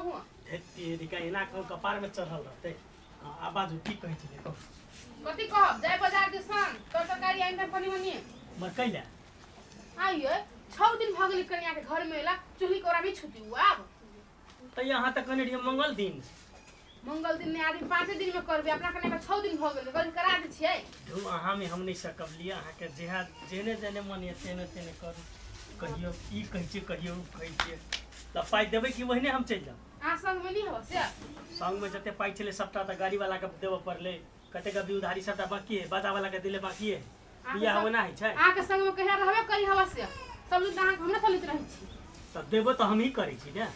हुआ। धत्तेरिका, एना कहू कपार में चढ़ल रहतै। हँ, आ बाजू, की कहै छलियै, कहू। कथी कहब, जाय बाजार दिसन तर तरकारी आनि देब कनि मनि। मर कैला? आइए 6 दिन भऽ गेलै कनिया के घर में एला, चूल्ही कोरा नहीं छुटी उ आब। तऽ अहाँ तऽ कहने रहियै मंगल दिन। मंगल दिन नहि, आदमी 5 दिन में करबै, अपना कनिया के 6 दिन भऽ गेलै, कल करा दै छियै। धू, अहाँमे हम नहि सकब। लिअ, अहाँके जेहा जेहने जेहने मन यऽ तेहने तेहने करू। कहियो ई कहै छियै, कहियो ओ कहै छियै। तऽ पाइ देबै कि ओहिने हम चलि जाउ? अहाँ संगमे नहि हबऽ से? संगमे जते पाइ छलै सबटा तऽ गाड़ीवलाके देबऽ पड़लै। कतेक अभी उधारी सबटा बाकी है, बाजावलाके देले बाकी है। बियाह ओना होइ छै? अहाँके संगमे कहिया रहबे करी हबऽ से? सब दिन तऽ अहाँके हमरा चलैत रहै छी। तऽ देबो तऽ हमही करै छी ने।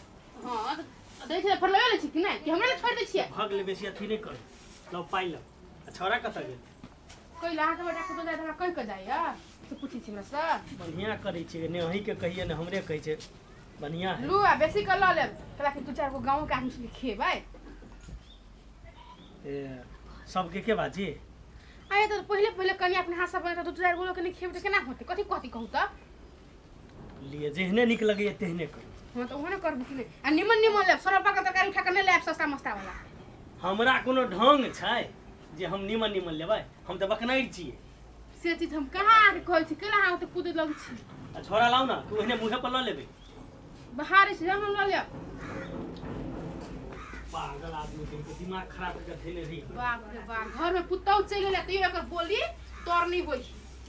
हँ, तऽ दै छै, फेर लए लै छी कि नहि, कि हमरे लए छोड़ि दै छियै? भऽ गेलै, बेसी अथी नहि करू। लौ पाइ लौ। आ छौड़ा कतऽ गेल? कैला, अहाँके बेटा कतऽ जाय हमरा कहि कऽ जाइया से पूछै छी हमरासँ? बढ़िआँ करै छियै ने, अहीँके कहियै ने हमरे कहै छै। बढ़िआँ है। लू, आ बेसी कऽ लऽ लेब, कहला कि दू चारि गो गाँवके आदमी सबके खेबै। ए, सबके के बाजी? आइ तऽ पहिले पहिले कनिया अपने हाथसँ बनेतै, दू चारि गो लोकके नहि खेबै तऽ केना होतै? कथी कहती, कहू तऽ। लिए, जेहने नीक लगैए तेहने करू। हँ, तऽ ओहो ने करबू कि नहि? आ निमन निमन लेब, सड़ल पाकल तरकारी उठा कऽ नहि लेब सस्ता मस्ता वाला। हमरा कोनो ढंग छै जे हम निमन निमन लेबै? हम तऽ बकनाइ छियै। से चीज हम कहाँ अहाँके कहै छी? केला अहाँ ओते कूदे लग छी? आ छोड़ा लाउ ने, तू ओहिने मुँहे पर लऽ लेबै। बाहर छै, हम लऽ लेब। पागल आदमी के दिमाग खराब करके धेने रही। बाप रे बाप, घर में पुतहु चलि गेलै तैयो एकर बोली तोर नहि होइ,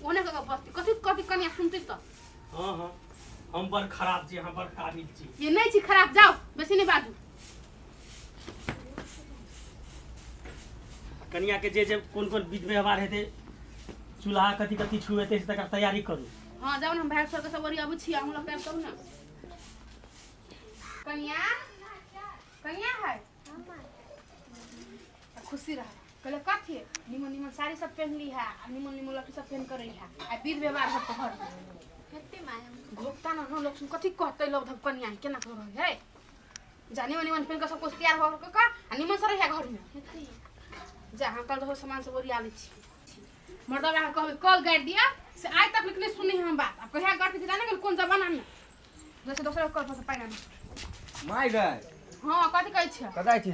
ओने कऽ बस्ती कथी कथी कनिया सुनतै तऽ। हाँ हाँ, हम बड़ खराब छी, हम बड़ काबिल छी। ये नहि छी खराब, जाउ, बेसी नहि बाजू। कनिया के जे जे कोन कोन विध व्यवहार हेतै, चूल्हा कथी कथी छुएतै, से तकर तैयारी करू। हाँ, जाउ ने, हम भाय सर के सब ओरी अबै छी, अहूँ लग तब ने। कनिया, कनिया है, खुशी रह। कहले कथी निमन निमन साड़ी सब पहनली है आ निमन निमन लड़की सब पहन कर रही है, आ विध व्यवहार सब तो घर में घोकता न लोग सुन कथी कहते, लोग धब कनिया केना कर रही है। जा, निमन निमन पहन कर सब कुछ तैयार हो कर आ निमन से रहिया घर में जा। हम कल तो सामान सब ओरिया लै छी। मर्दबा अहाँ कहबै कल गाड़ि दिया से आइ तक नहि सुनी हम बात। आब कहिया गाड़ि दिया ने, कोन जमाना में जैसे दोसर कल पर से पानि आनै। माय गै। हाँ, कथी कहै छियै? कतऽ छी?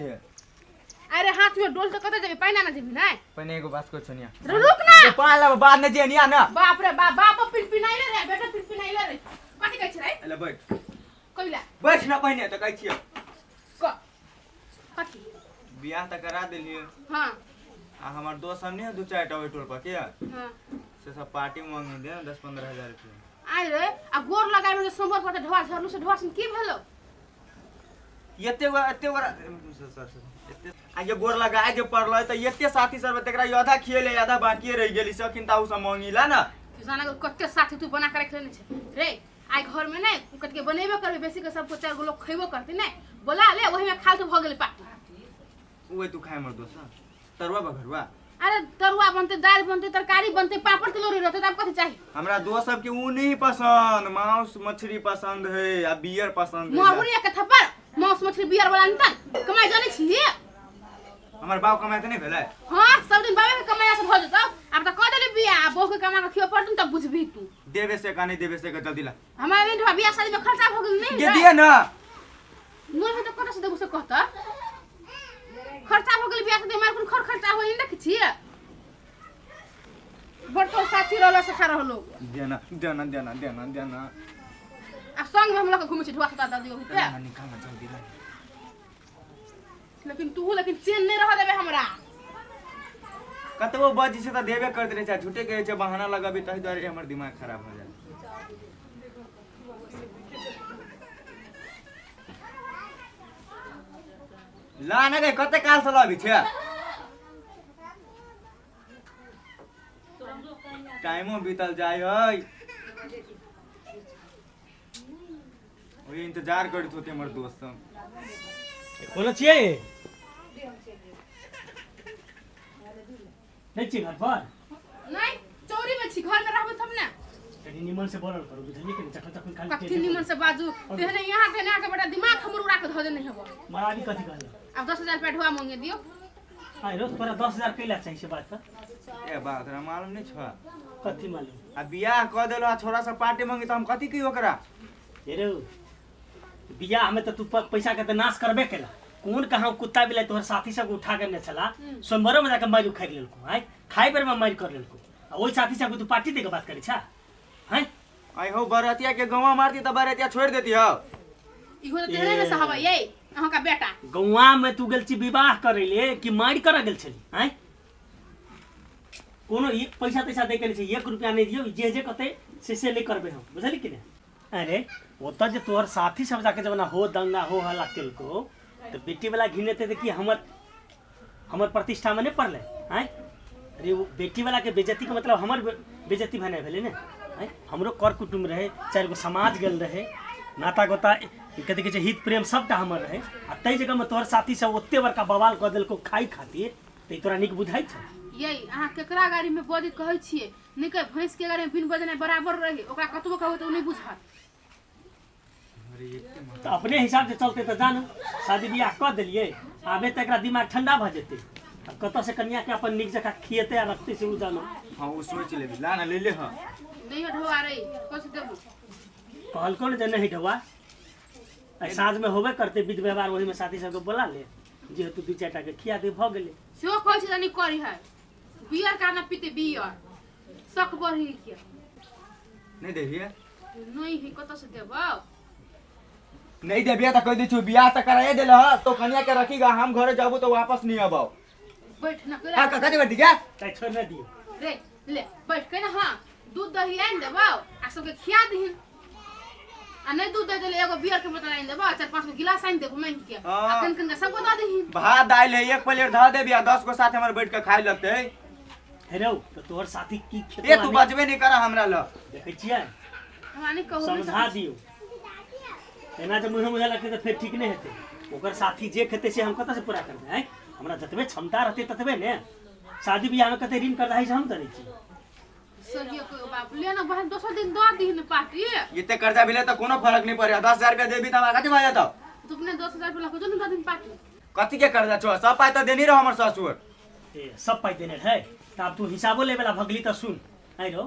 अरे, हाथ में डोल तऽ कतऽ जेबी? पानि आने जेबी नै? पहिने एगो बात कहै छनिया। रुक ना। ए, पानि लाब बाद ने जेनिया ना। बाप रे बाप, बाप पिन पिनाइले रे, बेटा पिन पिनाइले रे। कथी कहै छै रे? एले बैठ। कइला? बैठ ना पहिने, तऽ कहै छियौ। क कथी? बियाह तऽ करा देलियै। हाँ। आ हमर दोस्त सब नहि है दू चारि टा ओहि टोल पर के? हाँ। से सब पार्टी मांगे दे 10-15 हजार रुपया। आइ रे, आ गोर लगाइ में सोमवार पर ढोआ झरलू से ढोआ से की भेलो? एते गो एते गो सर सर एते आ जे गोर लगाए जे पड़लै तऽ एते साथी सब तकरा आधा खिएले आधा बाकिए रहि गेली सखिन ता उ सब मांगिला ना। तू जाना कते साथी तू बना के रख लेने छै रे। आइ घर में नहीं कटके बनेबे करबे, बेसी के सबको चार गो लोग खेबो करते, नहीं बोला ले, वही में खाल तो भ गेलै पार्टी। ओए तू खाए मर दोस्त तरुआ बघरुआ। अरे, तरुआ बनते, दाल बनते, तरकारी बनते, पापड़ तिलौरी रहते, तब कथी चाहिए? हमरा दोस्त सबके ऊ नहीं पसंद, मांस मछली पसंद है आ बियर पसंद है। माहुरी के थप्पड़, मांस मछली बियर वाला नहीं कमाई जाने छी। हमर बाप कमाए तऽ नहीं भेलै? हाँ, सब दिन बाबे के कमाया से भऽ जेतौ। आब तऽ कऽ देली बियाह, बहू के कमा के खियो पड़तौ, तब बुझबही तू। देबे से का नहीं देबे से का, जल्दी ला। हमरा नहीं ढोआ, बियाह शादी में खर्चा भऽ गेल नहीं? के दिए ना। नहीं है तऽ कतऽ से देबू से कहता। खर्चा भऽ गेल बियाह शादी में, कोन खर खर्चा होई नहीं देखै छियै? बड़ तोर साथी रहलो सखा रहलो। देना देना देना देना देना। आ संग में हम लोग घूमै छी ढोआ सता दादी पे। ना निकाल ना, जल्दी ला। लेकिन तू लेकिन चैन नहीं रह देबे हमरा। कतबो बजी छै तऽ देबे करैत रहै छै, झूठे कहै छै, बहाना लगाबी, ताहि दुआरे हमर दिमाग खराब हो जाइ। ला ने गे, कते काल से लबी छै, टाइमो बीतल जाइ है, ओही इंतजार करैत होते हमर दोस्त सब। कोना छियै? नहि छियै घर पर? नहीं, चौरी में छी, घर में रहबै तब ने। कनि निमन से बोलल करू, बुझलियै कि नहि? जखन तखन खाली कथी निमन से बाजू? तेहने यहाँ तेहने आके बेटा दिमाग हमर उड़ा के धऽ देने हेबो। महारानी कथी कहल? आब 10,000 रुपया ढोआ मांगे दियौ। आइ रोज तोरा 10,000 कैला चाही से बात तऽ। ए बा, तोरा मालूम नहीं छौ? कथी मालूम? आ बियाह कऽ देलो आ छोरा सब पार्टी मांगी तऽ हम कथी कही ओकरा? हे रे, बियाह में तो तू पैसा के तऽ नाश करबे केला। कोन कहाँ कुत्ता बिलाई तोहर साथी सब उठा के ने छला, सोमवारो में जाके मारि उखाड़ि लेलको। आँय खाइ बेर में मारि कर लेलको, आ ओहि साथी सबके तू पार्टी दे के बात करै छा? हैं आई हो बरतिया के गौवा मारती त बरतिया छोड़ देती हो। इहो तऽ तेहने ने सहबै यै अहाँ का बेटा। गौवा में तू गेल छी विवाह करै ले कि मारि करऽ गेल छली? आँय कोनो एक पैसा तैसा दै के नहि छै, एक रुपया नहि दियौ, जे जे कहतै से से नहि करबै हम, बुझली कि नहि? अरे ओतऽ जे तोहर साथी सब जाके जब ना हो दंगा हो हल्ला केलको तऽ बेटी वाला घिनेतै तऽ की हमर हमर प्रतिष्ठा में नहि पड़लै? आँय अरे ओ बेटी वाला के बेइज्जती के मतलब हमर बेइज्जती भेनाइ भेलै ने। आँय हमरो कर कुटुम्ब रहै, चारि गो समाज गेल रहै, नाता गोता कथी कहै छै हित प्रेम सबटा हमर रहै, आ ताहि जगहमे तोहर साथी सब ओते बड़का बवाल कऽ देलकौ खाइ खातिर, तऽ ई तोरा नीक बुझाइ छौ? यै अहाँ केकरा गाड़ी में बजैत कहै छियै? नहि कहै भैंस के गाड़ी में बिन बजनाइ बराबर रहे, ओकरा कतबो कहबै तऽ ओ नहि बुझत। तऽ अपने हिसाब से चलते तऽ जानु शादी बियाह कऽ देलियै, आबे तऽ एकरा दिमाग ठंडा भऽ जेतै। आब कतऽ से कनिया के अपन नीक जकाँ खिएतै आ रखतै से ओ जानो। हाँ वो सोच लेबी, ला ना ले ले। हाँ नहीं हो ढोआ रे कस देबू। कहलको ने जे नहीं ढोआ, आइ साँझ में होबे करतै विध व्यवहार, ओहिमे साथी सबके बोला ले, जेहेतु दू चारि टा के खिया दे भऽ गेलै। सेहो कहै छै तनी करी है बियर का ना पीते बियर शक बढ़ी के नहीं देबिए? नहीं है कतऽ से देबौ? नहीं देबिए त कह दै छु बियाह त कराए देल ह तो कनिया के रखीगा, हम घरे जाबू तो वापस नहीं आबो। बैठ ना हां कका दे बैठ जा। चाहे छोड़ ना दियौ रे ले बैठ के ना। हाँ दूध दही आनि देबौ आ सबके खिया दहिन, आ नहीं दूध दही देले एगो बियर के बोतल आनि देबौ, चार पांच गो गिलास आनि देबौ मांगि के, आ हाँ। कन कन के सबको दऽ दहिन। भात दालि है एक प्लेट धऽ देबी आ 10 गो साथ हमर बैठ के खाइ लगतै। हे रौ तऽ तोहर साथी की ए खेतवा तू नहि बजबे नहीं कर हमरा ल। देखै छियै? हमरा नहीं कहू नहीं समझा समझ। दियौ, एना जे मुँहे मुँहे लगतै तऽ फेर ठीक नहि हेतै। ओकर साथी जे खेतै से हम कतऽ से पूरा करबै? आँय हमरा जतबे क्षमता रहतै ततबे ने। शादी बियाहमे कते ऋण कर्जा होइ छै हम जानै छी। सही कहियो बाप ले ना बहन दोसर दिन दऽ दीहन पार्टी। एते कर्जा भेलै तऽ कोनो फर्क नहीं पड़े, 10,000 रुपया देबी तऽ हमरा कथी भऽ जेतौ? तू अपने 10,000 रुपया लऽ के जो ने दऽ दीहन पार्टी। कथी के कर्जा छौ? सब पाइ तऽ देनी रहो हमर ससुर। ए सब पाइ देने रहै तऽ आब तू हिसाबो लेबे ला भगली तऽ सुन। आँय रौ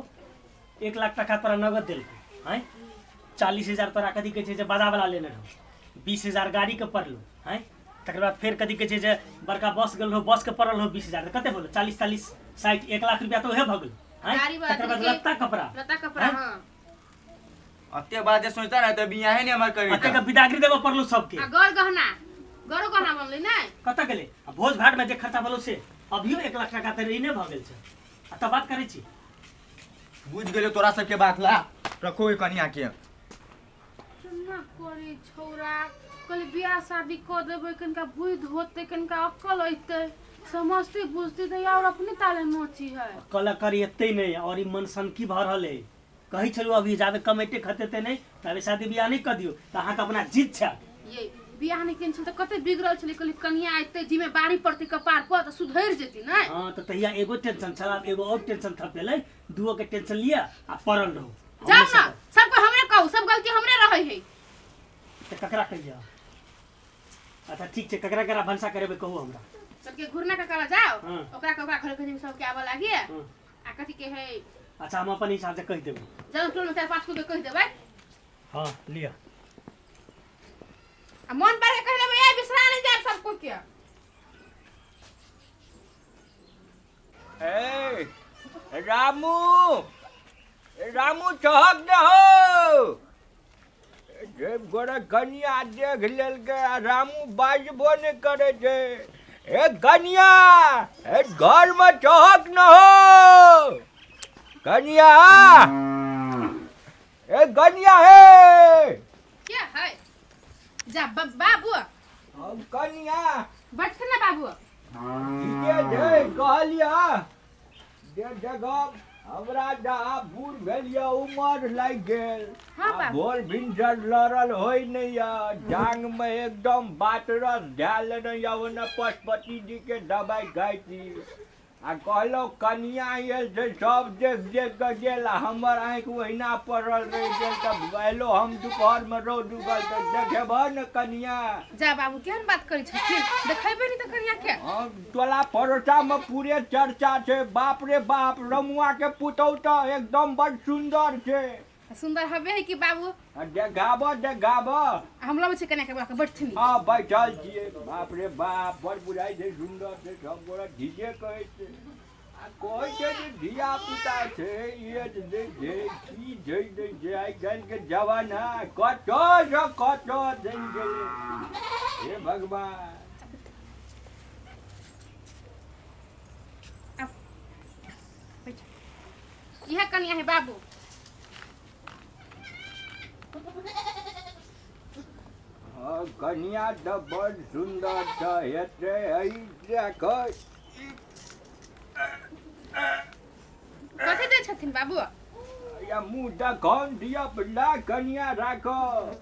1 लाख टका तोरा नगद देलकौ, आँय 40,000 तोरा कथी कहै छै जे बाजावला लेने रहौ, 20,000 गाड़ीके पड़लौ, आँय तकर बाद फेर कथी कहै छै जे बड़का बस गेल रहौ, बसके पड़ल रहौ 20,000, तऽ कते भेलौ? 40 40 60, 1 लाख रुपया तऽ उहे भऽ गेलौ। आँय गाड़ी वाला तकर बाद देलकै। लत्ता कपड़ा, लत्ता कपड़ा। आँय? हाँ अते बात जे सोचता रहे तऽ बियाहे नहीं हमर करी। अते के बिदागरी देबऽ पड़लौ सबके। आ गर गहना, गरो गहना बनलै नै? कतऽ गेलै? आ भोज भात में जे खर्चा भेलौ से अभियो 1 लाख टका तऽ ऋणे भऽ गेल छै, आ तब बात करै छी। बुझ गेलो तोरा सबके बात, ला रखो कनिया के। केना करी छौड़ा, कहली बियाह शादी कऽ देबै कनिका बुद्धि होतै कनिका अक्कल अयतै समझतै बुझतै तऽ और अपने ताले नोची है। कलाकार एते नहि और ई मन सनकी भऽ रहल है। कहै छलहुँ अभी जाबे कमेटे खतेते नहि ताबे शादी बियाह नहि कऽ दियौ, तऽ अहाँके अपना जिद छै। ये बियाह नहि केने छल तऽ कते बिगड़ल छलै, कहली कनिया अयतै जिम्मेवारी पड़तै कपार पर तऽ सुधरि जेतै नहि। हाँ तऽ तहिया एगो टेंशन छल, आब एगो और टेंशन थपेलै, दूगो के टेंशन लिअ आ पड़ल रहू। जाउ ना सबको हमरे कहू, सब गलती हमरे रहै है। तऽ ककरा कहिया? अच्छा ठीक छै, ककरा ककरा भनसा करेबै कहू हमरा। सबके घुरना के कहला जाओ। हाँ। ओकरा के ओकरा घरे के सबके आबऽ लागी। हाँ। आ कथी के है? अच्छा हम अपन हिसाब से कहि देबै। जब टोल में चार पांच गो के कहि देबै। हाँ लिअ। आ मन पर के कहि देबै, ए बिसरा नहि जायब सबको के। ए रामू, रामू चहक न हो जे गोरे कनिया देख लेलकै आ रामू बाजबो नहि करै छै। ए कनिया, ए घरमे चहक न हो कनिया, ए कनिया हे। क्या है? जा बाबू। हम कनिया। बैठ ना बाबू। ठीके छै, कहलियै जे देखब हमरा जहाँ बूढ़ भेल यऽ उमर लागि गेल। हाँ आ बाबू। भोर भिनसर लड़ल होइ नहि यऽ, जांगमे एकदम बातरस धए लेने यऽ, ओन्ने पशुपति जी के दबाइ खाइ छी। आ कहलहुँ कनिया आयल छै सब देख देख कऽ गेल आ हमर आँखि ओहिना पड़ल रहि गेल, तऽ अयलहुँ हम दुपहरमे रौद उगल तऽ देखेबह ने कनिया। जा बाबू केहन बात करै छथिन, देखेबै नहि तऽ कनिया के। हाँ, टोला पड़ोसा में पूरे चर्चा छै, बाप रे बाप रमुआ के पुतहु तऽ एकदम बड़ सुंदर छै। सुंदर हबे है कि बाबू। आ देखाब देखाब। हम लबै छी कनिया के बड़ा के बैठथिन। हँ बैठल छियै। बाप रे बाप, बड़ बुझाइ छै सुन्दर छै, सब गोरा ठीके कहै छै। आ कहै छै जे धिया पुता छै, एज दै छै की छै दै छै, आइ काल्हिके जमाना कतऽसँ कतऽ चलि गेलै। हे भगवान। इएह कनिया है बाबू। हँ कनिया तऽ बड़ सुन्दर छै, हेतै एहि देखै। कथी दै छथिन बाबू? या मुँह देखन धिया पुता कनिया राखऽ।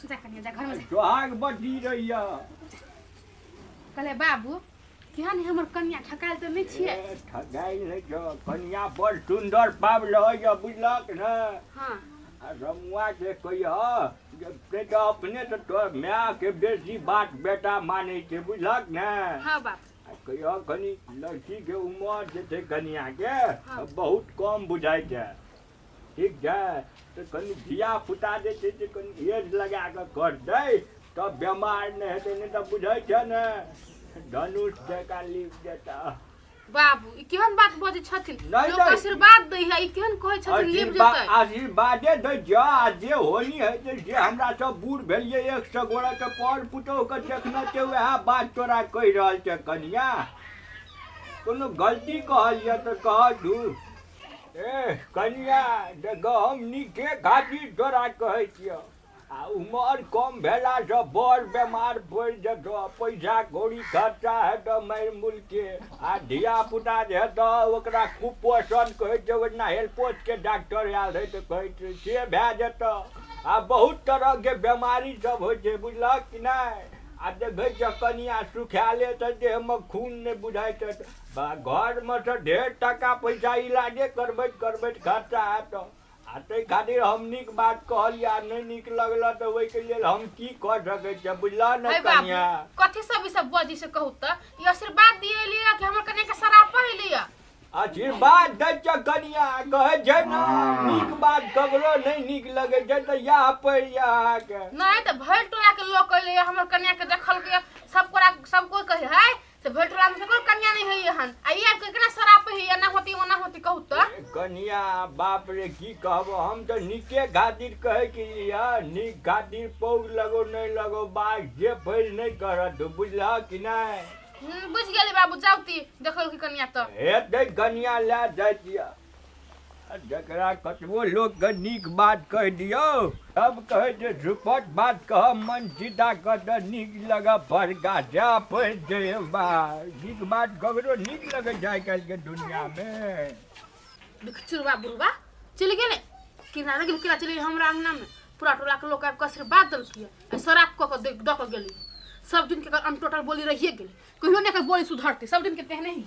जा कनिया जा, घर में जा। सोहाग बटी रहिया। कहले बाबू केहन है हमर कनिया, ठकायल तऽ नहि छियै? ए, ठकायल नहि छौ कनिया, बड़ सुन्दर पाबल होइए, बुझलक ने? हाँ। आ रमुआ के कहिह जे से तऽ अपने तऽ तोहर मायके बेसी बात बेटा मानै छै, बुझलक ने? हाँ बाप। आ कहिह कनि लड़कीके उमर जे छै कनियाके हाँ। बहुत कम बुझाइ छै, ठीक छै? तऽ कनि धिया पुता जे छै से कनि एज लगा कऽ करतै तब बेमार नहि हेतै, नहि तऽ बुझै छै ने धनुष जकाँ लीप जेता। बाबू ई केहन बात बजै छथिन? नहि, लोक नहि। आशीर्वाद दै है, ई केहन कहै छथिन लीप जेतै? आशीर्वादे दै छिअ। आ जे होनी हेतै से हमरा सब बूढ़ भेलियै 100 गोरा के पर पुतोहु के देखने छै, वएह बात तोरा कहि रहल छै कनिया। कोनो गलती कहलियै तऽ कह दू। ए कनिया देख, हम नीके खातिर तोरा कहै छिअ। आ उमर कम भेलासँ बड़ बेमार पड़ि जेतौ, पैसा कौड़ी खर्चा हेतौ मारि मुलके। आ धिया पुता जे हेतौ ओकरा कुपोषण कहै छै, ओहिना हेलपोसके डॉक्टर आयल रहै तऽ कहै छै से भए जेतौ। आ बहुत तरहके बेमारी सब होइ छै, बुझलक कि नहि? आ देखै छियै कनिया सुखायले छै, देहमे खून नहि बुझाइ छै। घरमे सँ ढेर टाका पैसा इलाजे करबैत करबैत खर्चा हेतौ। आ ताहि खातिर हम नीक बात कहलियै, आ नहि नीक लगल तऽ ओहिके लेल हम की कऽ सकै छियै, बुझलह ने हे बाबू कनिया? कथी सब ई सब बजी से कहू तऽ? ई आशीर्वाद दिएलियै कि हमर कनिया के शराब पहिलियै? आशीर्वाद दै छै कनिया, कहै छै ने नीक बात ककरो नहि नीक लगै छै, तऽ इएह पड़ि यऽ अहाँके। नहि तऽ भरि टोला के लोक अयलै, हमर कनिया के देखलकै, सब कोरा सब कोइ कहै है तऽ भरि टोला में ककरो कनिया नहि है हन, आ ई आबि के केना शराब पी एना होती ओना होती, कहू तऽ? कनिया बाप रे की कहबो, हम तऽ नीके खातिर कहै कि यऽ नीक खातिर पौग लगो नहि लगो बात जे फैल नहि करत, बुझलह कि नहि? बुझि गेली बाबू, जाउ ती देखल की कनिया तऽ हेतै कनिया लए जाइ छियै। जकरा कतबो लोकके नीक बात कहि दियौ तब कहै छै सुपट बात कह, मन सीधा कऽ तऽ नीक लगऽ फड़का जा पड़ि छै। बा नीक बात ककरो नीक लगै छै आइ काल्हिके दुनियामे? चुरबा बुढ़बा चलि गेलै किना गेल, केना चलि गेलै हमरा अङ्गनामे? पूरा टोलाके लोक आबि कऽ आशीर्वाद देलकै आ शराब कऽ कऽ दऽ कऽ गेलै। सब दिनके एकर अनटोटल बोली रहिए गेलै, कहियो नहि एकर बोली सुधरतै, सब दिनके तेहने ही।